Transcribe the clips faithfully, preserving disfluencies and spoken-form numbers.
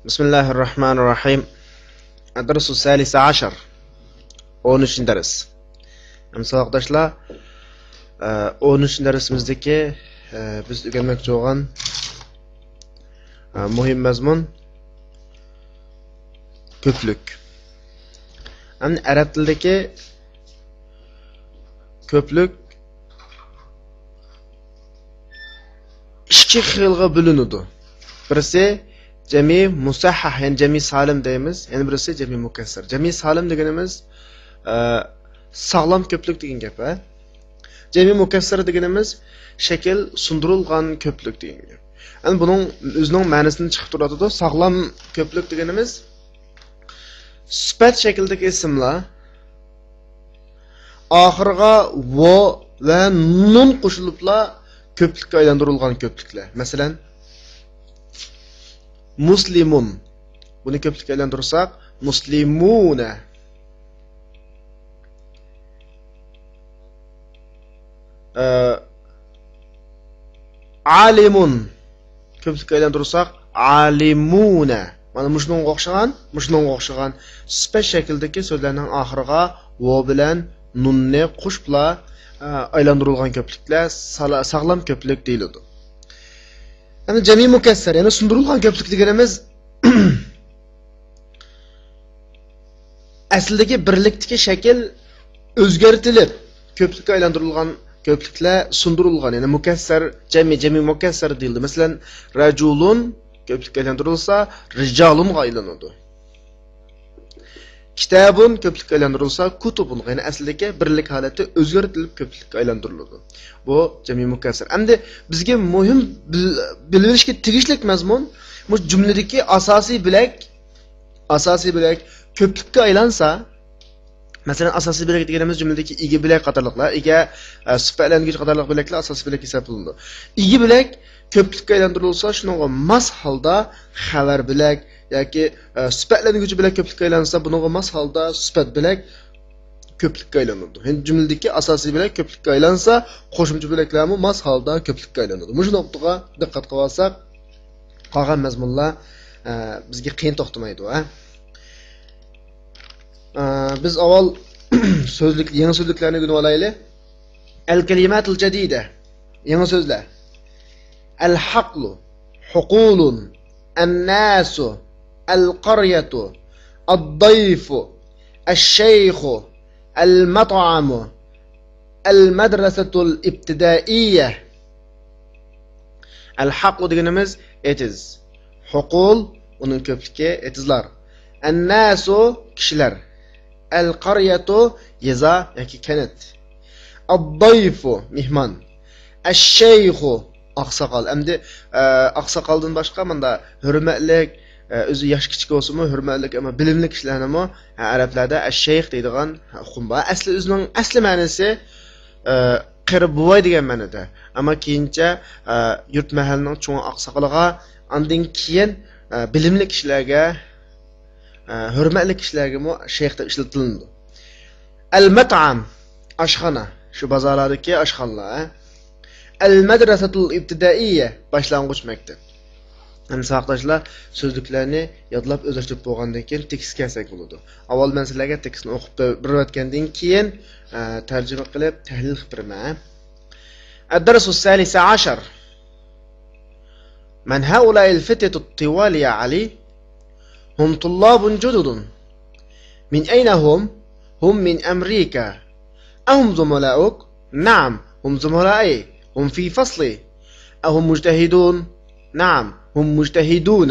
بسم الله الرحمن الرحيم. الدرس الثالث عشر. ئون ئۈچىنچى دەرس. ئەمدى ساۋاقداشلار، ئە، ئون ئۈچىنچى دەرسىمىزدىكى، ئە، بىز ئۆگەنمەكچى بولغان، ئە، مۇھىم مەزمۇن كۆپلۈك. ئەمدى ئەرەب تىلىدىكى كۆپلۈك ئىككى خىلغا بۆلۈنىدۇ. بىرسى جەمئىي مۇسەھھەھ، يەنى جەمئىي سالىم دەيمىز. يەنە بىرسى جەمئىي مۇكەسسەر. جەمئىي سالىم دېگىنىمىز، ئە، ساغلام كۆپلۈك دېگەن گەپ، ھە؟ جەمئىي مۇكەسسەر دېگىنىمىز شەكىل سۇندۇرۇلغان كۆپلۈك دېگەن گەپ. يەنى بۇنىڭ ئۆزىنىڭ مەنىسىدىن چىقىپ تۇرۇۋاتىدۇ. ساغلام كۆپلۈك دېگىنىمىز سۈپەت شەكلىدىكى ئىسىملار ئاخىرىغا ۋو ۋە نۇن قوشۇلۇپلا كۆپلۈككە ئايلاندۇرۇلغان كۆپلۈكلەر. مەسىلەن، مۇسلىمۇن. بۇنى كۆپلۈككە ئايلاندۇرساق، مۇسلىمۇنە. ئە، ئالىمۇن. كۆپلۈككە ئايلاندۇرساق، ئالىمۇنە. مانا مۇشۇنىڭغا ئوخشىغان، مۇشۇنىڭغا ئوخشىغان سۈپەت شەكلىدىكى سۆزلەرنىڭ ئاخىرىغا ۋو بىلەن نۇننى قوشۇپلا، ئە، ئايلاندۇرۇلغان كۆپلۈكلەر سالا-، ساغلام كۆپلۈك دېيىلىدۇ. يەنى جەمئىي مۇكەسسەر، يەنى سۇندۇرۇلغان كۆپلۈك دېگىنىمىز ئەسلىدىكى بىرلىكتىكى شەكىل ئۆزگەرتىلىپ، كۆپلۈككە ئايلاندۇرۇلغان كۆپلۈكلەر سۇندۇرۇلغان، يەنى مۇكەسسەر، جەمئىي، جەمئىي مۇكەسسەر دېيىلدى. مەسىلەن، رەجۇلۇن كۆپلۈككە ئايلاندۇرۇلسا، رىجالۇنغا ئايلىنىدۇ. كىتابۇن كۆپلۈككە ئايلاندۇرۇلسا، كۇتۇبۇنغا، يەنى ئەسلىدىكى بىرلىك ھالەتتە ئۆزگەرتىلىپ كۆپلۈككە ئايلاندۇرۇلىدۇ. بۇ جەمئىي مۇكەسسەر. ئەمدى بىزگە مۇھىم بىل-، بىلىۋېلىشكە تېگىشلىك مەزمۇن، بۇ جۈملىدىكى ئاساسىي بۆلەك، ئاساسىي بۆلەك كۆپلۈككە ئايلانسا، مەسىلەن، ئاساسىي بۆلەك دېگىنىمىز جۈملىدىكى ئىگە بۆلەك قاتارلىقلار، ئىگە، ئە، سۈپەتلەنگۈچ قاتارلىق بۆلەكلەر ئاساسىي بۆلەك ھېسابلىنىدۇ. ئىگە بۆلەك كۆپلۈككە ئايلاندۇرۇلسا، شۇنىڭغا ماس ھالدا خەۋەر بۆلەك ياكى، ئە، سۈپەتلەنگۈچى بۆلەك كۆپلۈككە ئايلانسا، بۇنىڭغا ماس ھالدا سۈپەت بۆلەك كۆپلۈككە ئايلىنىدۇ. يەنى جۈملىدىكى ئاساسىي بۆلەك كۆپلۈككە ئايلانسا، قوشۇمچە بۆلەكلەرمۇ ماس ھالدا كۆپلۈككە ئايلىنىدۇ. مۇشۇ نۇقتىغا دىققەت قىلىۋالساق، قالغان مەزمۇنلار، ئە، بىزگە قىيىن توختىمايدۇ، ھە؟ ئە، بىز ئاۋۋال سۆزلۈك، يېڭى سۆزلۈكلەرنى ئۆگىنىۋالايلى. ئەل كەلىماتۇل جەدىدە. يېڭى سۆزلەر. ئەل ھەقلۇ، ھۇقۇلۇن، ئەنناسۇ، ئەل قەريەتۇ، ئەددەيفۇ، ئەششەيخۇ، ئەل مەتئەمۇ، ئەل مەدرەسەتۇل ئىبتىدائىيە. ئەل ھەقلۇ دېگىنىمىز ئېتىز. ھۇقۇل، ئۇنىڭ كۆپلۈكى ئېتىزلار. ئەنناسۇ، كىشىلەر. ئەل قەريەتۇ، يېزا ياكى كەنت. ئەددەيفۇ، مېھمان. ئەششەيخۇ، ئاقساقال. ئەمدى، ئە، ئاقساقالدىن باشقا مۇندا ھۆرمەتلىك، ئە، ئۆزى ياش كىچىك بولسىمۇ، ھۆرمەتلىك، ئەمما بىلىملىك كىشىلەرنىمۇ، ئە، ئەرەبلەردە ئەششەيخ دەيدىغان ئۇقۇم بار. ئەسلى ئۆزىنىڭ ئەسلى مەنىسى، ئە، قېرى بوۋاي دېگەن مەنىدە. ئەمما كېيىنچە، ئە، يۇرت مەھەللىنىڭ چوڭ ئاقساقىلىغا، ئاندىن كېيىن، ئە، بىلىملىك كىشىلەرگە، ئە، ھۆرمەتلىك كىشىلەرگىمۇ شەيخ دەپ ئىشلىتىلىدۇ. ئەل مەتئەم، ئاشخانا، شۇ بازارلاردىكى ئاشخانىلار، ھە؟ ئەل مەدرەسەتۇل ئىبتىدائىيە، باشلانغۇچ مەكتەپ. ئەمدى ساۋاقداشلار، سۆزلۈكلەرنى يادلاپ ئۆزلەشتۈرۈپ بولغاندىن كېيىن تېكىستكە كەلسەك بولىدۇ. ئاۋۋال مەن سىلەرگە تېكىستنى ئوقۇپ بېرىپ ئۆتكەندىن كېيىن، ئە، تەرجىمە قىلىپ تەھلىل قىلىپ بېرىمەن. الدرس الثالث عشر. من هؤلاء الفتية الطوال يا علي؟ هم طلاب جدد. من أين هم؟ هم من أمريكا. أهم زملاؤك؟ نعم، هم زملائي. هم في فصلي. أهم مجتهدون؟ نعم، هم مجتهدون.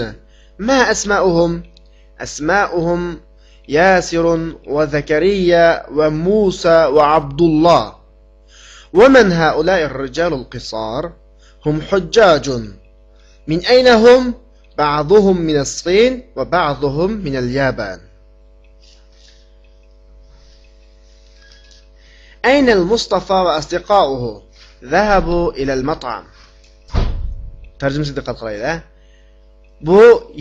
ما أسماؤهم؟ أسماؤهم ياسر وزكريا وموسى وعبد الله. ومن هؤلاء الرجال القصار؟ هم حجاج. من أين هم؟ بعضهم من الصين وبعضهم من اليابان. أين المصطفى وأصدقاؤه؟ ذهبوا إلى المطعم. تەرجىمىسىگە دىققەت قىلايلى. بۇ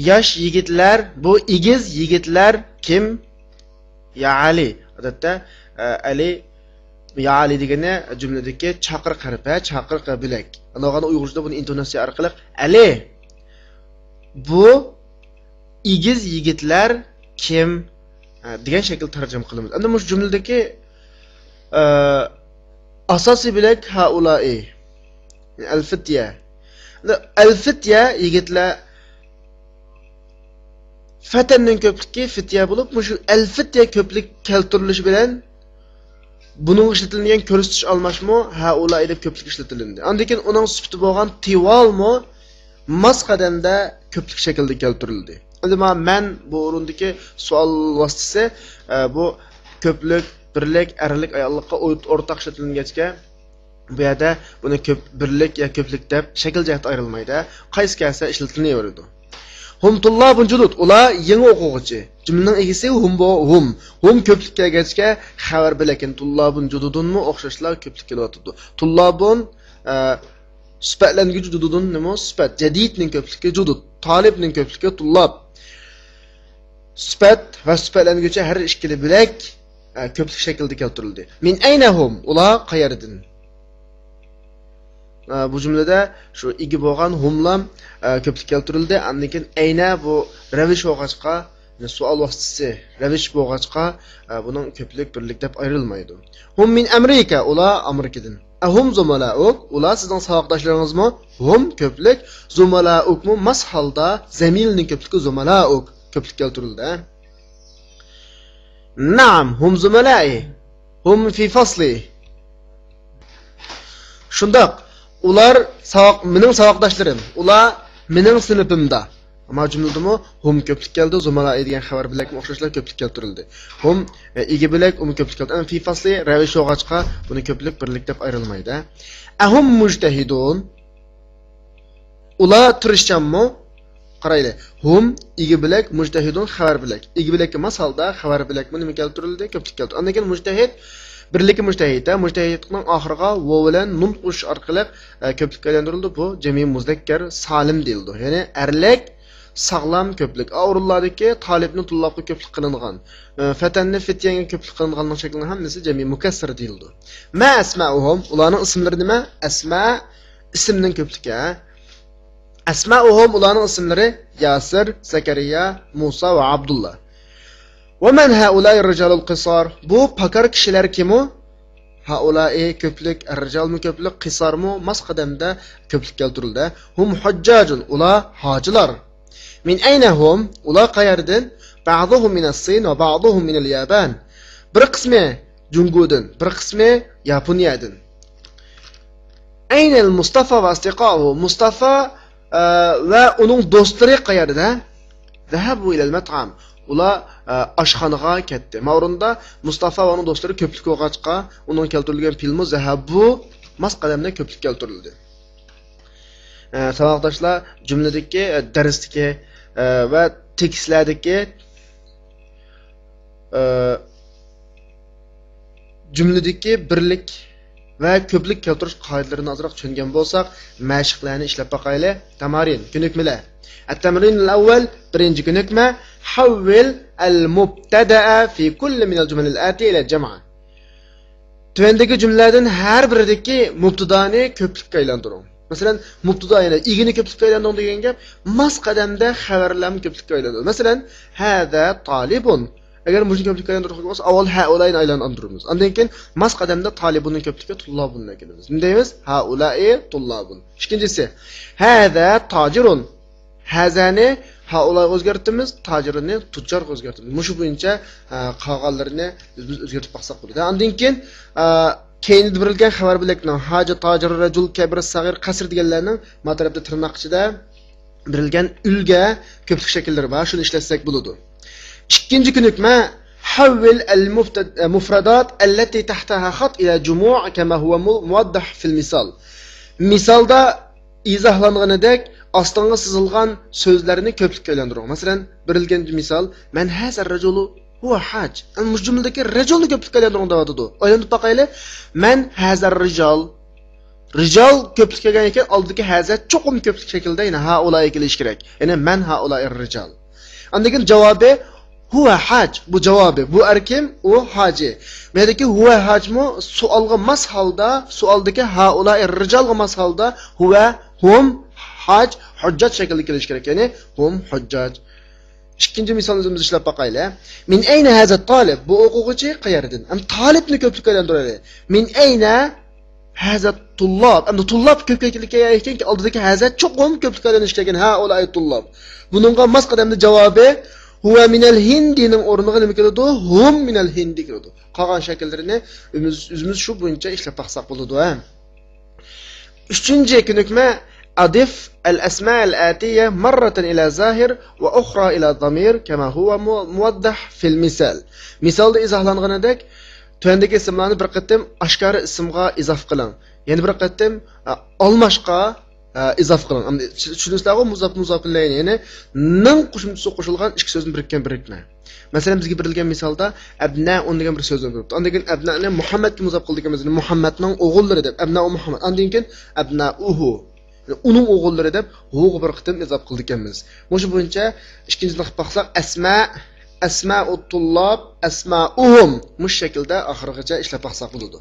ياش يىگىتلەر، بۇ ئېگىز يىگىتلەر كىم؟ يا ئەلى. ئادەتتە، ئە، ئەلى، يا ئەلى دېگىنى جۈملىدىكى چاقىرىق ھەرپى، چاقىرىق بۆلەك. ئاندىن ئۇيغۇرچىدا بۇنى ئىنتوناتسىيە ئارقىلىق ئەلى. بۇ ئېگىز يىگىتلەر كىم؟ ھە، دېگەن شەكىلدە تەرجىمە قىلىمىز. ئەمدى مۇشۇ جۈملىدىكى، ئە، ئاساسىي بۆلەك ھەئۇلائى، ئەل-فىتيە. ئەمدى ئەل-فىتيە يىگىتلەر، فەتەننىڭ كۆپلۈكى فىتيە بولۇپ، مۇشۇ ئەل-فىتيە كۆپلۈك كەلتۈرۈلۈشى بىلەن بۇنىڭغا ئىشلىتىلگەن كۆرسىتىش ئالماشمۇ ھەئۇلائى دەپ كۆپلۈك ئىشلىتىلدى. ئاندىن كېيىن ئۇنىڭ سۈپىتى بولغان تىۋالمۇ ماس قەدەمدە كۆپلۈك شەكلىدە كەلتۈرۈلدى. ئەمدى مانا مەن بۇ ئورۇندىكى سوئال ۋاسىتىسى، ئە، بۇ كۆپلۈك، بىرلىك، ئەرلىك، ئاياللىققا ئويت-، ئورتاق ئىشلىتىلگەچكە، بۇ يەردە بۇنى كۆپ، بىرلىك يا كۆپلۈك دەپ شەكىل جەھەتتە ئايرىلمايدۇ. قايسى كەلسە ئىشلىتىلىۋېرىدۇ. ھۇم تۇللابۇن جۇدۇد، ئۇلار يېڭى ئوقۇغۇچى. جۈملىنىڭ ئىگىسى ھۇم بو-، ھۇم. ھۇم كۆپلۈك كەلگەچكە خەۋەر بۆلەك، يەنى تۇللابۇن جۇدۇدۇنمۇ ئوخشاشلا كۆپلۈك كېلىۋاتىدۇ. تۇللابۇن، ئە، سۈپەتلەنگۈچى جۇدۇدۇن نېمە؟ سۈپەت. جەدىدنىڭ كۆپلۈكى جۇدۇد. تالىبنىڭ كۆپلۈكى تۇللاب. سۈپەت ۋە سۈپەتلەنگۈچى ھەر ئىككىلى بۆلەك، ئە، كۆپلۈك شەكلىدە كەلتۈرۈلدى. مىن ئەينە ھۇم؟ ئۇلار قەيەردىن؟ ئە، بۇ جۈملىدە شۇ ئىگە بولغان ھۇملام، ئە، كۆپلۈك كەلتۈرۈلدى. ئاندىن كېيىن ئەينە بۇ رەۋىش بولغاچقا، يەنى سوئال ۋاسىتىسى رەۋىش بولغاچقا، ئە، بۇنىڭ كۆپلۈك، بىرلىك دەپ ئايرىلمايدۇ. ھۇم مىن ئەمرىكا، ئۇلار ئامېرىكىدىن. ئەھۇم زۇمالاۇك، ئۇلار سىزنىڭ ساۋاقداشلىرىڭىزمۇ؟ ھۇم كۆپلۈك، زۇمالاۇكمۇ ماس ھالدا، زەمىرنىڭ كۆپلۈكى زۇمالاۇك، كۆپلۈك كەلتۈرۈلدى. نەئەم، ھۇم زۇمالائى، ھۇم فى فەسلى. شۇنداق، ئۇلار ساۋاق-، مېنىڭ ساۋاقداشلىرىم، ئۇلار مېنىڭ سىنىپىمدا. ئەمما جۈملىدىمۇ ھۇم كۆپلۈك كەلدى، زۇمالائى دېگەن خەۋەر بۆلەكمۇ ئوخشاشلا كۆپلۈك كەلتۈرۈلدى. ھۇم، ئە، ئىگە بۆلەك، ئۇمۇ كۆپلۈك كەلتۈرۈلدى. ئەمما فى فەسلى رەۋىش بولغاچقا، بۇنى كۆپلۈك، بىرلىك دەپ ئايرىلمايدۇ. ئەھۇم مۇجتەھىدۇن. ئۇلار تىرىشچانمۇ؟ قارايلى. ھۇم، ئىگە بۆلەك، مۇجتەھىدۇن، خەۋەر بۆلەك. ئىگە بۆلەككە ماس ھالدا خەۋەر بۆلەكمۇ نېمە كەلتۈرۈلدى؟ كۆپلۈك كەلتۈرۈلدى. ئاندىن كېيىن مۇجتەھىد، بىرلىكى مۇجتەھىد، ھە، مۇجتەھىدنىڭ ئاخىرىغا ۋاۋ بىلەن نۇن قوشۇش ئارقىلىق، ئە، كۆپلۈككە ئايلاندۇرۇلدى. بۇ جەمئىي مۇزەككەر سالىم دېيىلىدۇ. يەنى ئەرلىك، ساغلام كۆپلۈك. ئا ئورۇنلاردىكى تالىپنى تۇللابقا كۆپلۈك قىلىنغان، ئە، فەتەننى فىتيەگە كۆپلۈك قىلىنغاننىڭ شەكلىنىڭ ھەممىسى جەمئىي مۇكەسسىر دېيىلىدۇ. ما ئەسمائۇھۇم، ئۇلارنىڭ ئىسىملىرى نېمە؟ ئەسما ئىسىمنىڭ كۆپلۈكى، ھە؟ ئەسمائۇھۇم، ئۇلارنىڭ ئىسىملىرى ياسىر، زەكەرىيا، مۇسا ۋە ئابدۇللا. ۋە مەن ھەئۇلائىر رىجالۇل قىسار؟ بۇ پاكار كىشىلەر كىمۇ؟ ھەئۇلائى كۆپلۈك، ئەر رىجالمۇ كۆپلۈك، قىسارمۇ ماس قەدەمدە كۆپلۈك كەلتۈرۈلدى. ھۇم ھۇججاجۇن، ئۇلار ھاجىلار. مىن ئەينە ھۇم؟ ئۇلار قەيەردىن؟ بەئزۇھۇم مىنەس سىن ۋە بەئزۇھۇم مىنەل يابان. بىر قىسمى جۇڭگودىن، بىر قىسمى ياپونىيەدىن. ئەينەل مۇستافا ۋە ئەسدىقائۇھۇ؟ مۇستافا، ئە، ۋە ئۇنىڭ دوستلىرى قەيەردە؟ زەھەبۇ ئىلەل مەتئەم. ئۇلار، ئە، ئاشخانىغا كەتتى. ماۋرۇندا مۇستافا ۋە ئۇنىڭ دوستلىرى كۆپلۈك بولغاچقا، ئۇنىڭ كەلتۈرۈلگەن پېئىلمۇ زەھەبۇ ماس قەدەمدە كۆپلۈك كەلتۈرۈلدى. ئە، ساۋاقداشلار، جۈملىدىكى، ئە، دەرستىكى، ئە، ۋە تېكىستلەردىكى، ئە، جۈملىدىكى بىرلىك ۋە كۆپلۈك كەلتۈرۈش قائىدىلىرىنى ئازراق چۈشەنگەن بولساق، مەشىقلەرنى ئىشلەپ باقايلى. تامارىن، كۆنۈكمىلەر. ئەتتەمرىنۇل ئەۋۋەل، بىرىنچى كۆنۈكمە، حول المبتدأ في كل من الجمل الآتية إلى الجمع. تۆۋەندىكى جۈملىلەردىن ھەر بىرىدىكى مۇبتىدانى كۆپلۈككە ئايلاندۇرۇڭ. مەسىلەن، مۇبتىدا يەنى ئىگىنى كۆپلۈككە ئايلاندۇرۇڭ دېگەن گەپ، ماس قەدەمدە خەۋەرلەرمۇ كۆپلۈككە ئايلاندۇرۇڭ. مەسىلەن، ھازا تالىبۇن. ئەگەر مۇشۇنى كۆپلۈككە ئايلاندۇرغان بولسا، ئاۋۋال ھەئۇلائىنى ئايلاندۇرىمىز. ئاندىن كېيىن ماس قەدەمدە تالىبۇننىڭ كۆپلۈكى تۇللابۇننى ئەكىلىمىز. نېمە دەيمىز؟ ھەئۇلائى تۇللابۇن. ئىككىنچىسى، ھازا تاجىرۇن. ھازانى ھەئۇلائىغا ئۆزگەرتىمىز، تاجىرنى تۇججارغا ئۆزگەرتىمىز. مۇشۇ بويىچە، ئە، قالغانلىرىنى ئۆزىمىز ئۆزگەرتىپ باقساق بولىدۇ. ئاندىن كېيىن، ئە، كەينىدە بېرىلگەن خەۋەر بۆلەكنىڭ ھاجا تاجىر رەجۇل كەبىر سەغىر قەسىر دېگەنلەرنىڭ ما تەرەپتە تىرناق ئىچىدە بېرىلگەن ئۈلگە كۆپلۈك شەكىللىرى بار، شۇنى ئىشلەتسەك بولىدۇ. ئىككىنچى كۆنۈكمە، ھەۋۋىل ئەل مۇفت-، ئە، مۇفرادات ئەللەتى تەھتەھا خەت ئىلە جۇمۇ كەما ھۇۋە مۇ-، مۇۋەددەھ فىل مىسال. مىسالدا ئىزاھلانغىنىدەك ئاستىڭغا سىزىلغان سۆزلەرنى كۆپلۈككە ئايلاندۇرۇڭ. مەسىلەن، بېرىلگەن مىسال، مەن ھازا رەجۇلۇ ھۇۋە ھاج. ئەنە مۇشۇ جۈملىدىكى رەجۇلنى كۆپلۈككە ئايلاندۇرۇڭ دەۋاتىدۇ. ئايلاندۇرۇپ باقايلى. مەن ھازا رىجال. رىجال كۆپلۈككە كەلگەن ئىكەن، ئالدىدىكى ھازا چوقۇم كۆپلۈك شەكلىدە يەنە ھائۇلائى كېلىشى كېرەك. يەنى مەن ھائۇلائىر رىجال. ئاندىن كېيىن جاۋابى ھۇۋە ھاج. بۇ جاۋابى. بۇ ئەر كىم؟ ئۇ ھاجى. بۇ يەردىكى ھۇۋە ھاجمۇ سوئالغا ماس ھالدا، سوئالدىكى ھائۇلائىر رىجالغا ماس ھالدا ھۇۋە، ھۇم، ھاج، ھۇججاج شەكلىدە كېلىشى كېرەك. يەنى ھۇم ھۇججاج. ئىككىنچى مىسالنى ئۆزىمىز ئىشلەپ باقايلى. من أين هذا الطالب؟ بۇ ئوقۇغۇچى قەيەردىن؟ ئەمدى تالىبنى كۆپلۈككە ئايلاندۇرايلى. من أين هذا الطلاب؟ ئەمدى تۇللاب كۆپ كەلگەنكى ئالدىدىكى ھەزە چوقۇم كۆپلۈككە ئايلىنىش كېرەك. هؤلاء الطلاب. بۇنىڭغا ماس قەدەمدە جاۋابى هو من الهند نىڭ ئورنىغا نېمە كېلىدۇ؟ هم من الهند كېلىدۇ. قالغان شەكىللىرىنى ئۆزىمىز، ئۆزىمىز شۇ بويىچە ئىشلەپ باقساق بولىدۇ، ھە. ئۈچىنچى كۆنۈكمە، أضف الأسماء الآتية مرة إلى ظاهر وأخرى إلى ضمير كما هو مو-، موضح في المثال. مىسالدا ئىزاھلانغىنىدەك، تۆۋەندىكى ئىسىملارنى بىر قېتىم ئاشكارا ئىسىمغا ئىزاف قىلىڭ. يەنە بىر قېتىم، ئە، ئالماشقا، ئە، ئىزاف قىلىڭ. ئەمدى چۈ-، چۈشىنىسىلەرغۇ، مۇزاپ، مۇزاپىلەينى، يەنى نىڭ قوشۇمچىسىغا قوشۇلغان ئىككى سۆزنى بىرىككەن بىرىكمە. مەسىلەن، بىزگە بېرىلگەن مىسالدا ئەبنەئۇن دېگەن بىر سۆزنى بېرىپتۇ. ئاندىن كېيىن ئەبنەئنى مۇھەممەدكە مۇزاپ قىلىدىكەنمىز. يەنى مۇھەممەدنىڭ ئوغۇللىرى دەپ، ئەبنەئۇ مۇھەممەد. ئاندىن كېيىن ئەبنەئۇھۇ، يەنى ئۇنىڭ ئوغۇللىرى دەپ ھۇغا بىر قېتىم ئىزاپ قىلىدىكەنمىز. مۇشۇ بويىچە ئىككىنچىدىن قىلىپ باقساق، ئەسما، ئەسمائۇت تۇللاب، ئەسمائۇھۇم. مۇشۇ شەكىلدە ئاخىرغىچە ئىشلەپ باقساق بولىدۇ.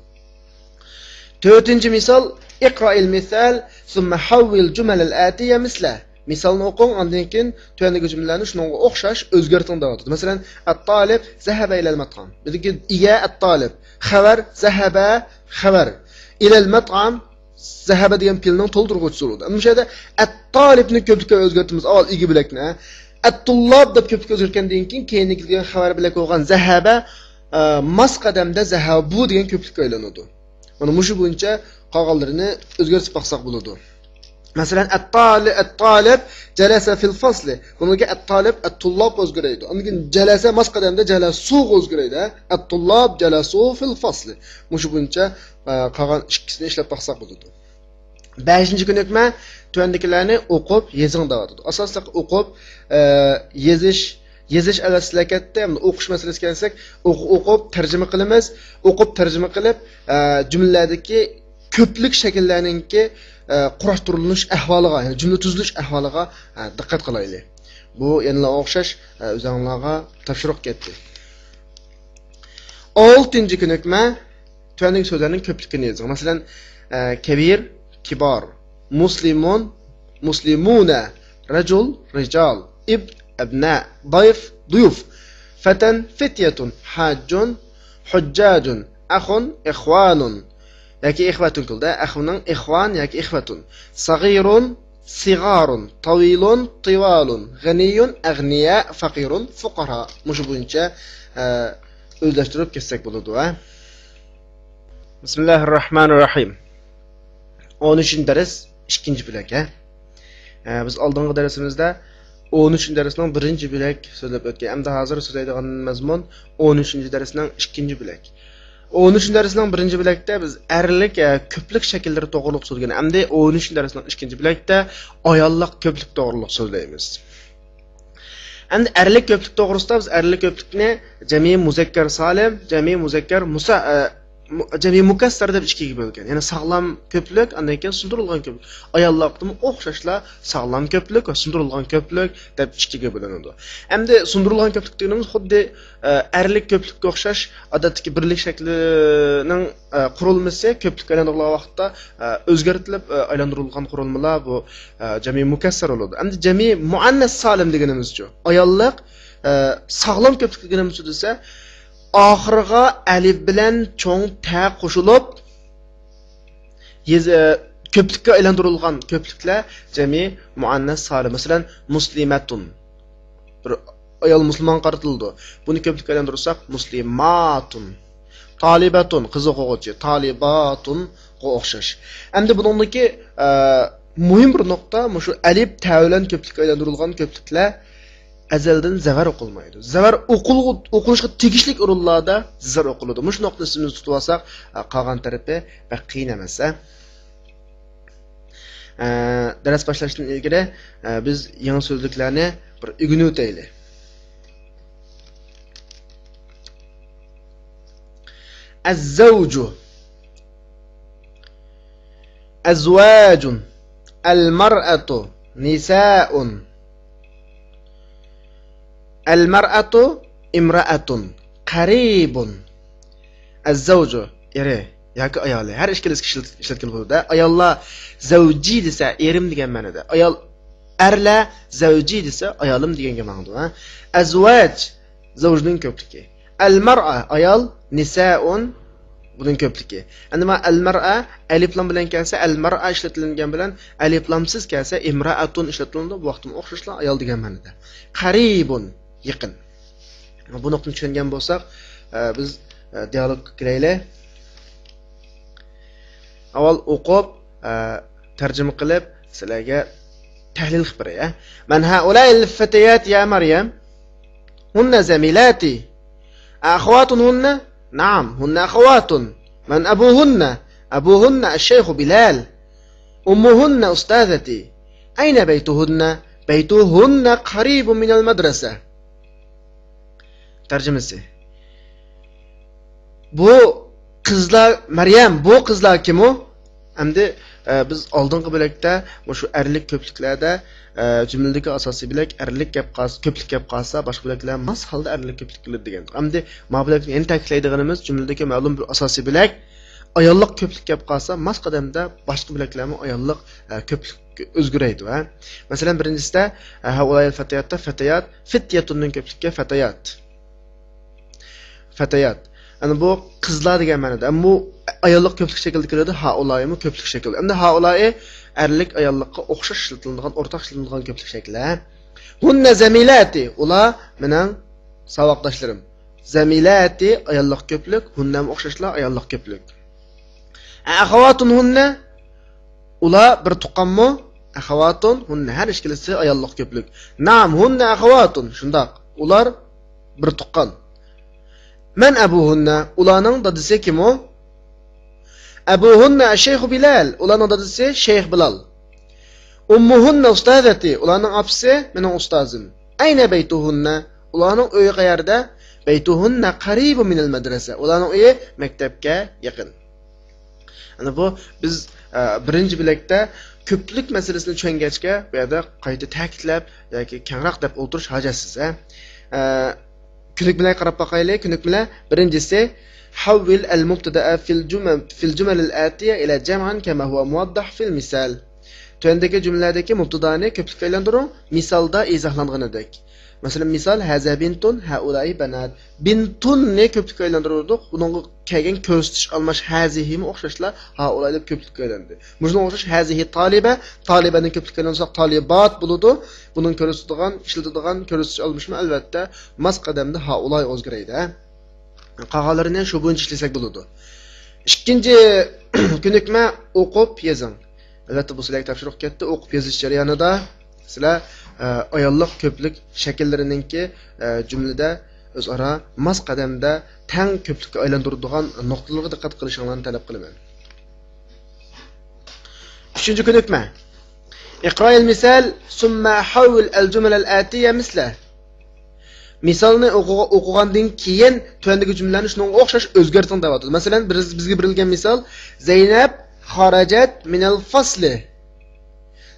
تۆتىنچى مىسال، اقرأ المثال ثم حول الجمل الآتية مثله. مىسالنى ئوقۇڭ، ئاندىن كېيىن تۆۋەندىكى جۈملىلەرنى شۇنىڭغا ئوخشاش ئۆزگەرتىڭ دەۋاتىدۇ. مەسىلەن، الطالب ذهب إلى المطعم. بىزدىكى ئىگە الطالب، خەۋەر ذهب، خەۋەر، إلى المطعم، ذهب دېگەن پېئىلنىڭ تولدۇرغۇچىسى بولىدۇ. ئەمما مۇشۇ يەردە الطالب نى كۆپلۈككە ئۆزگەرتىمىز، ئاۋۋال ئىگە بۆلەكنى. الطلاب دەپ كۆپلۈككە ئۆزگەرتكەندىن كېيىن، كېيىنكى كەلگەن خەۋەر بۆلەك بولغان ذهب، ئە، ماس قەدەمدە ذهبوا دېگەن كۆپلۈككە ئايلىنىدۇ. مانا مۇشۇ بويىچە قالغانلىرىنى ئۆزگەرتىپ باقساق بولىدۇ. مەسىلەن، الطالب، الطالب جلس في الفصل. بۇنىڭكى الطالب، الطلاب ئۆزگىرەيدۇ. ئاندىن كېيىن جلس ماس قەدەمدە جلسوا غا ئۆزگىرەيدۇ. الطلاب جلسوا في الفصل. مۇشۇ بويىچە، ئە، قالغان ئىككىسىنى ئىشلەپ باقساق بولىدۇ. بەشىنچى كۆنۈكمە، تۆۋەندىكىلەرنى ئوقۇپ يېزىڭ دەۋاتىدۇ. ئاساسلىق ئوقۇپ، ئە، يېزىش، يېزىش ئەۋەتسىلەر كەتتى. ئەمدى ئوقۇش مەسىلىسىگە كەلسەك، ئوقۇ-، ئوقۇپ تەرجىمە قىلىمىز. ئوقۇپ تەرجىمە قىلىپ، ئە، جۈملىلەردىكى كۆپلۈك شەكىللەرنىڭكى، ئە، قۇراشتۇرۇلۇش ئەھۋالىغا، يەنى جۈملە تۈزۈلۈش ئەھۋالىغا، ئە، دىققەت قىلايلى. بۇ يەنىلا ئوخشاش، ئە، ئۆزۈڭلارغا تاپشۇرۇق كەتتى. ئالتىنچى كۆنۈكمە، تۆۋەندىكى سۆزلەرنىڭ كۆپلۈكىنى يېزىڭ. مەسىلەن، ئە، كەبىر، كىبار، مۇسلىمۇن، مۇسلىمۇنە، رەجۇل، رىجال، ئىب، ئەبنە، ضيف، ضيوف، فتى، فتية، حاج، حجاج، أخ، إخوان ياكى إخوة كېلىدۇ. ئەخنىڭ إخوان ياكى إخوة. صغير، صغار، طويل، طوال، غني، أغنياء، فقير، فقراء. مۇشۇ بويىچە، ئە، ئۆزلەشتۈرۈپ كەتسەك بولىدۇ، ھە. بىسمىللاھىررەھمانىررەھىم. ئون ئۈچىنچى دەرس، ئىككىنچى بۆلەك، ھە. ئە، بىز ئالدىنقى دەرسىمىزدە ئون ئۈچىنچى دەرسنىڭ بىرىنچى بۆلەك سۆزلەپ ئۆتكەن. ئەمدى ھازىر سۆزلەيدىغان مەزمۇن ئون ئۈچىنچى دەرسنىڭ ئىككىنچى بۆلەك. ئون ئۈچىنچى دەرسنىڭ بىرىنچى بۆلەكتە بىز ئەرلىك، ئە، كۆپلۈك شەكىللىرى توغرۇلۇق سۆزلىگەن. ئەمدى ئون ئۈچىنچى دەرسنىڭ ئىككىنچى بۆلەكتە ئاياللىق كۆپلۈك توغرۇلۇق سۆزلەيمىز. ئەمدى ئەرلىك كۆپلۈك توغرىسىدا بىز ئەرلىك كۆپلۈكنى جەمئىي مۇزەككەر سالىم، جەمئىي مۇزەككەر مۇسا-، ئە، مۇ-، جەمئىي مۇكەسسەر دەپ ئىككىگە بۆلگەن. يەنى ساغلام كۆپلۈك، ئاندىن كېيىن سۇندۇرۇلغان كۆپلۈك. ئاياللىقتىمۇ ئوخشاشلا ساغلام كۆپلۈك ۋە سۇندۇرۇلغان كۆپلۈك دەپ ئىككىگە بۆلۈنىدۇ. ئەمدى سۇندۇرۇلغان كۆپلۈك دېگىنىمىز خۇددى، ئە، ئەرلىك كۆپلۈككە ئوخشاش، ئادەتتىكى بىرلىك شەكلىنىڭ، ئە، قۇرۇلمىسى كۆپلۈككە ئايلاندۇرۇلغان ۋاقىتتا، ئە، ئۆزگەرتىلىپ، ئە، ئايلاندۇرۇلغان قۇرۇلمىلار بۇ، ئە، جەمئىي مۇكەسسەر بولىدۇ. ئەمدى جەمئىي مۇئەننەس سالىم دېگىنىمىزچۇ؟ ئاياللىق، ئە، ساغلام كۆپلۈك دېگىنىمىز دېسە، ئاخىرىغا ئەلىپ بىلەن چوڭ تە قوشۇلۇپ، يېزا، كۆپلۈككە ئايلاندۇرۇلغان كۆپلۈكلەر جەمئىي مۇئەننەس سالىم. مەسىلەن، مۇسلىمەتۇن. بىر ئايال مۇسۇلمانغا قارىتىلىدۇ. بۇنى كۆپلۈككە ئايلاندۇرساق، مۇسلىماتۇن. تالىبەتۇن، قىز ئوقۇغۇچى. تالىباتۇنغا ئوخشاش. ئەمدى بۇنىڭدىكى، ئە، مۇھىم بىر نۇقتا، مۇشۇ ئەلىپ، تە بىلەن كۆپلۈككە ئايلاندۇرۇلغان كۆپلۈكلەر ئەزەلدىن زەۋەر ئوقۇلمايدۇ. زەۋەر ئوقۇلغۇ-، ئوقۇلۇشقا تېگىشلىك ئورۇنلاردا زەۋەر ئوقۇلىدۇ. مۇشۇ نۇقتىنى ئېسىمىزدە تۇتۇۋالساق، ئە، قالغان تەرىپى بەك قىيىن ئەمەس، ھە؟ ئە، دەرس باشلاشتىن ئىلگىرى، ئە، بىز يېڭى سۆزلۈكلەرنى بىر ئۆگىنىۋېتەيلى. الزوج، أزواج، المرأة، نساء، المرأة، امرأة، قريب، الزوج، ئېرى ياكى ئايالى. ھەر ئىككىلىسىگە ئىشلەت-، ئىشلەتكىلى بولىدۇ. ئاياللار زەۋجى دېسە، ئېرىم دېگەن مەنىدە. ئايال، ئەرلەر زەۋجى دېسە، ئايالىم دېگەنگە ماڭىدۇ، ھە. ئەزۋاج، زەۋجنىڭ كۆپلۈكى. ئەلمەرئە، ئايال، نىسائۇن، بۇنىڭ كۆپلۈكى. ئەمدى مانا ئەلمەرئە ئەلىپلام بىلەن كەلسە، ئەلمەرئە ئىشلىتىلگەن بىلەن ئەلىپلامسىز كەلسە، ئىمرائەتۇن ئىشلىتىلىدۇ. بۇ ۋاقىتتا ئوخشاشلا ئايال دېگەن مەنىدە. قەرىبۇن، يېقىن. بۇ نۇقتىنى چۈشەنگەن بولساق، ئە، بىز، ئە، دىيالوگقا كىرەيلى. ئاۋۋال ئوقۇپ، ئە، تەرجىمە قىلىپ، سىلەرگە تەھلىل قىلىپ بېرەي، ئە. من هؤلاء الفتيات يا مريم؟ هن زميلاتي. أأخواتهن؟ نعم، هن أخوات. من أبوهن؟ أبوهن الشيخ بلال. أمهن أستاذتي. أين بيتهن؟ بيتهن قريب من المدرسة. تەرجىمىسى. بۇ قىزلار، مەريەم، بۇ قىزلار كىم ئۇ؟ ئەمدى، ئە، بىز ئالدىنقى بۆلەكتە مۇشۇ ئەرلىك كۆپلۈكلەردە، ئە، جۈملىدىكى ئاساسىي بۆلەك ئەرلىك گەپ قالسا، كۆپلۈك گەپ قالسا، باشقا بۆلەكلەر ماس ھالدا ئەرلىك كۆپلۈك كېلىدۇ دېگەن. ئەمدى ما بۆلەكتە يەنە تەكىتلەيدىغىنىمىز، جۈملىدىكى مەلۇم بىر ئاساسىي بۆلەك ئاياللىق كۆپلۈك گەپ قالسا، ماس قەدەمدە باشقا بۆلەكلەرمۇ ئاياللىق، ئە، كۆپلۈك ئۆزگىرەيدۇ، ھە. مەسىلەن، بىرىنچىسىدە، ھەئۇلايىل فەتەياتتا فەتەيات، فىتيەتۇننىڭ كۆپلۈكى فەتەيات. فەتەيات. يەنى بۇ قىزلار دېگەن مەنىدە. ئەمما بۇ ئاياللىق كۆپلۈك شەكلىدە كېلىدۇ، ھائۇلائىمۇ كۆپلۈك شەكىل. ئەمدى ھائۇلائى ئەرلىك ئاياللىققا ئوخشاش ئىشلىتىلىدىغان، ئورتاق ئىشلىتىلىدىغان كۆپلۈك شەكلى، ھە. ھۇننە زەمىلەتى، ئۇلار مېنىڭ ساۋاقداشلىرىم. زەمىلەتى ئاياللىق كۆپلۈك، ھۇننەمۇ ئوخشاشلا ئاياللىق كۆپلۈك. ئەخەۋاتۇن ھۇننە، ئۇلار بىر تۇغقانمۇ؟ ئەخەۋاتۇن ھۇننە، ھەر ئىككىلىسى ئاياللىق كۆپلۈك. نەئەم، ھۇننە ئەخەۋاتۇن، شۇنداق، ئۇلار بىر تۇغقان. مەن ئەبۇھۇننە، ئۇلارنىڭ دادىسى كىم ئۇ؟ ئەبۇھۇننە ئەششەيخۇ بىلال، ئۇلارنىڭ دادىسى شەيخ بىلال. ئۇممۇھۇننە ئۇستازەتى، ئۇلارنىڭ ئاپىسى مېنىڭ ئۇستازىم. ئەينە بەيتۇھۇننە، ئۇلارنىڭ ئۆيى قەيەردە؟ بەيتۇھۇننە قەرىبۇ مىنەل مەدرەسە، ئۇلارنىڭ ئۆيى مەكتەپكە يېقىن. ئەنە بۇ بىز، ئە، بىرىنچى بۆلەكتە كۆپلۈك مەسىلىسىنى چۈشەنگەچكە، بۇ يەردە قايتا تەكىتلەپ ياكى كەڭرەك دەپ ئولتۇرۇش ھاجەتسىز، ھە. ئە، كۆنۈكمىلەرگە قاراپ باقايلى. كۆنۈكمىلەر بىرىنچىسى، حول المبتدأ في الجمل، في الجمل الآتية إلى جمع كما هو موضح في المثال. تۆۋەندىكى جۈملىلەردىكى مۇبتىدانى كۆپلۈككە ئايلاندۇرۇڭ، مىسالدا ئىزاھلانغىنىدەك. مەسىلەن، مىسال، ھازا بىنتۇن، ھائۇلائى بەنات. بىنتۇننى كۆپلۈككە ئايلاندۇرۇۋاتىدۇق. بۇنىڭغا كەلگەن كۆرسىتىش ئالماش ھازىھىمۇ ئوخشاشلا ھائۇلائى دەپ كۆپلۈككە ئايلاندى. مۇشۇنىڭغا ئوخشاش ھازىھى تالىبە، تالىبەنى كۆپلۈككە ئايلاندۇرساق تالىبات بولىدۇ. بۇنىڭ كۆرسىتىدىغان، ئىشلىتىدىغان كۆرسىتىش ئالمىشىمۇ ئەلۋەتتە ماس قەدەمدە ھائۇلائى ئۆزگىرەيدۇ، ھە. قالغانلىرىنى شۇ بويىچە ئىشلىسەك بولىدۇ. ئىككىنچى كۆنۈكمە، ئوقۇپ يېزىڭ. ئەلۋەتتە، بۇ سىلەرگە تاپشۇرۇق كەتتى. ئوقۇپ يېزىش جەريانىدا سىلەر، ئە، ئاياللىق كۆپلۈك شەكىللىرىنىڭكى، ئە، جۈملىدە ئۆزئارا ماس قەدەمدە تەڭ كۆپلۈككە ئايلاندۇرىدىغان نۇقتىلىرىغا دىققەت قىلىشىڭلارنى تەلەپ قىلىمەن. ئۈچىنچى كۆنۈكمە. اقرأ المثال ثم حول الجمل الآتية مثله. مىسالنى ئوقۇغا-، ئوقۇغاندىن كېيىن تۆۋەندىكى جۈملىلەرنى شۇنىڭغا ئوخشاش ئۆزگەرتىڭ دەۋاتىدۇ. مەسىلەن، بىز، بىزگە بېرىلگەن مىسال، زەينەپ خارەجەت مىنەل فاسلى.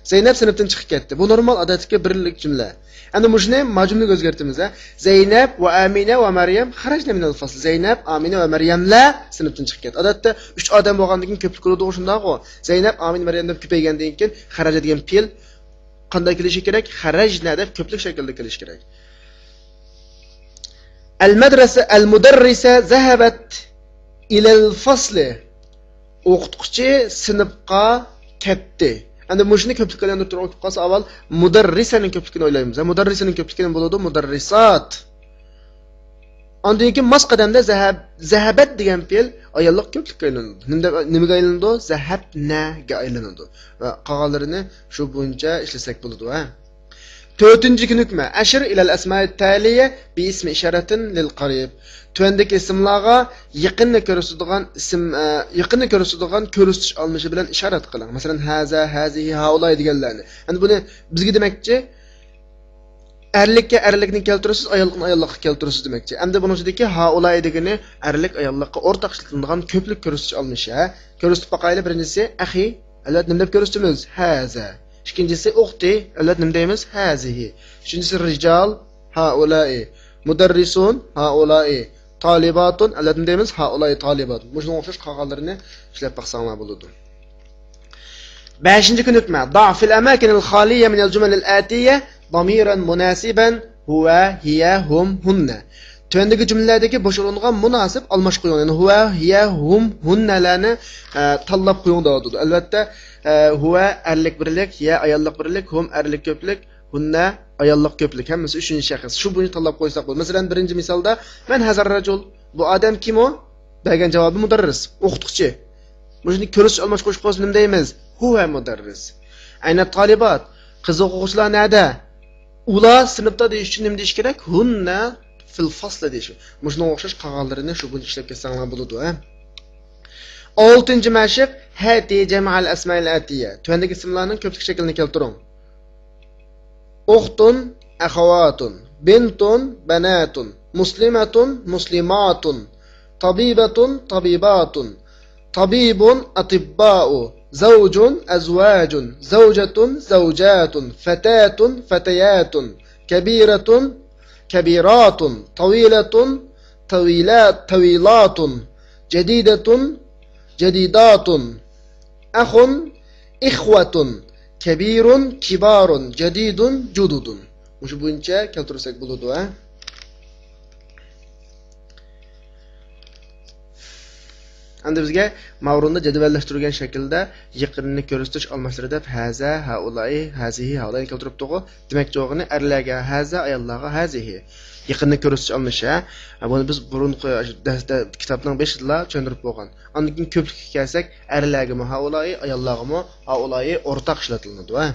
زەينەپ سىنىپتىن چىقىپ كەتتى. بۇ نورمال، ئادەتتىكى بىرلىك جۈملە. ئەمدى مۇشۇنى ماجۈملىگە ئۆزگەرتىمىز، ھە. زەينەپ ۋە ئامىنە ۋە مەريەم خەرەجنە مىنەل فاسل. زەينەپ، ئامىنە ۋە مەريەملەر سىنىپتىن چىقىپ كەتتى. ئادەتتە ئۈچ ئادەم بولغاندىن كېيىن كۆپلۈك بولىدىغۇ، شۇنداقغۇ. زەينەپ، ئامىنە، مەريەم دەپ كۆپەيگەندىن كېيىن خەرەجە دېگەن پېئىل قانداق كېلىشى كېرەك؟ خەرەجنە دەپ كۆپلۈك شەكىلدە كېلىشى كېرەك. ئەل مەدرەسە، ئەل مۇدەررىسە زەھەبەت ئىلەل فاسلى. ئوقۇتقۇچى سىنىپقا كەتتى. ئەمدى مۇشۇنى كۆپلۈككە ئايلاندۇرۇپ تۇرۇپ ئوقۇپ قالسا، ئاۋۋال مۇدەررىسەنىڭ كۆپلۈكىنى ئويلايمىز. ھە، مۇدەررىسەنىڭ كۆپلۈكى نېمە بولىدۇ؟ مۇدەررىسات. ئاندىن كېيىن ماس قەدەمدە زەھەب-، زەھەبەت دېگەن پېئىل ئاياللىق كۆپلۈككە ئايلىنىدۇ. نېمىدە-، نېمىگە ئايلىنىدۇ؟ زەھەبنەگە ئايلىنىدۇ. ۋە قالغانلىرىنى شۇ بويىچە ئىشلىسەك بولىدۇ، ھە. تۆتىنچى كۆنۈكمە. ئەشىر ئىلەل ئەسمائىت تەلىيە بىئىسمى ئىشارەتىن لىل قەرىب. تۆۋەندىكى ئىسىملارغا يېقىننى كۆرسىتىدىغان ئىسىم، ئە، يېقىننى كۆرسىتىدىغان كۆرسىتىش ئالمىشى بىلەن ئىشارەت قىلىڭ. مەسىلەن، ھازا، ھازىھى، ھائۇلاي دېگەنلەرنى. ئەمدى بۇنى بىزگە دېمەكچى، ئەرلىككە ئەرلىكنى كەلتۈرىسىز، ئاياللىقنى ئاياللىققا كەلتۈرىسىز دېمەكچى. ئەمدى بۇنىڭ ئىچىدىكى ھائۇلاي دېگىنى ئەرلىك ئاياللىققا ئورتاق ئىشلىتىلىدىغان كۆپلۈك كۆرسىتىش ئالمىشى، ھە. كۆرسىتىپ باقايلى، بىرىنچىسى ئەخى، ئەلۋەتتە نېمە دەپ كۆرسىتىمىز؟ ھازا. ئىككىنچىسى ئۇختى، ئەلۋەتتە نېمە دەيمىز؟ ھازىھى. ئۈچىنچىسى رىجال، ھائۇلائى. مۇدەررىسۇن، ھائۇلائى. تالىباتۇن، ئەلۋەتتە نېمە دەيمىز؟ ھائۇلائى تالىبات. مۇشۇنىڭغا ئوخشاش قالغانلىرىنى ئىشلەپ باقساڭلار بولىدۇ. بەشىنچى كۆنۈكمە. ضع في الأماكن الخالية من الجمل الآتية ضميرا مناسبا هو، هي، هم، هن. تۆۋەندىكى جۈملىلەردىكى بوش ئورۇنغا مۇناسىپ ئالماش قويۇڭ. يەنى ھۇۋە، ھىيە، ھۇم، ھۇننەلەرنى، ئە، تاللاپ قويۇڭ دەۋاتىدۇ. ئەلۋەتتە، ئە، ھۇۋە ئەرلىك بىرلىك، ھىيە ئاياللىق بىرلىك، ھۇم ئەرلىك كۆپلۈك، ھۇننە ئاياللىق كۆپلۈك، ھەممىسى ئۈچىنچى شەخس. شۇ بويىچە تاللاپ قويساق بولىدۇ. مەسىلەن، بىرىنچى مىسالدا، مەن ھازا رەجۇل، بۇ ئادەم كىم ئۇ؟ بەرگەن جاۋابى مۇدەررىس، ئوقۇتقۇچى. مۇشۇنى كۆرسىتىش ئالماش قوشۇپ قويسا نېمە دەيمىز؟ ھۇۋە مۇدەررىس. ئەينە تالىبات، قىز ئوقۇغۇچىلار نەدە؟ ئۇلار سىنىپتا دېيىش ئۈچۈن نېمە دېيىش كېرەك؟ ھۇننە فىل فاسلى دېيىش. مۇشۇنىڭغا ئوخشاش قالغانلىرىنى شۇ بويىچە ئىشلەپ كەتسەڭلار بولىدۇ، ھە؟ ئالتىنچى مەشىق، ھەتى جەمئەل ئەسمائىل ئەتىيە. تۆۋەندىكى ئىسىملارنىڭ كۆپلۈك شەكلىنى كەلتۈرۈڭ. أخت، أخوات، بنت، بنات، مسلمة، مسلمات، طبيبة، طبيبات، طبيب، أطباء، زوج، أزواج، زوجة، زوجات، فتاة، فتيات، كبيرة، كبيرات، طويلة، طويلات، طويلات، جديدة، جديدات، أخ، إخوة، كبير، كبار، جديد، جدد. مۇشۇ بويىچە كەلتۈرسەك بولىدۇ، ھە؟ ئەمدى بىزگە ماۋرۇندا جەدۋەللەشتۈرگەن شەكىلدە يېقىننى كۆرسىتىش ئالماشلىرى دەپ ھازا، ھائۇلاي، ھازىھى، ھائۇلاينى كەلتۈرۈپتىغۇ. دېمەكچى بولغىنى ئەرلەرگە ھازا، ئاياللارغا ھازىھى. يېقىننى كۆرسىتىش ئالمىشى، ھە؟ بۇنى بىز بۇرۇنقى دەرستە كىتابنىڭ بېشىدىلا چۈشەندۈرۈپ بولغان. ئاندىن كېيىن كۆپلۈككە كەلسەك، ئەرلەرگىمۇ ھائۇلاي، ئاياللارغىمۇ ھائۇلاي ئورتاق ئىشلىتىلىدۇ، ھە؟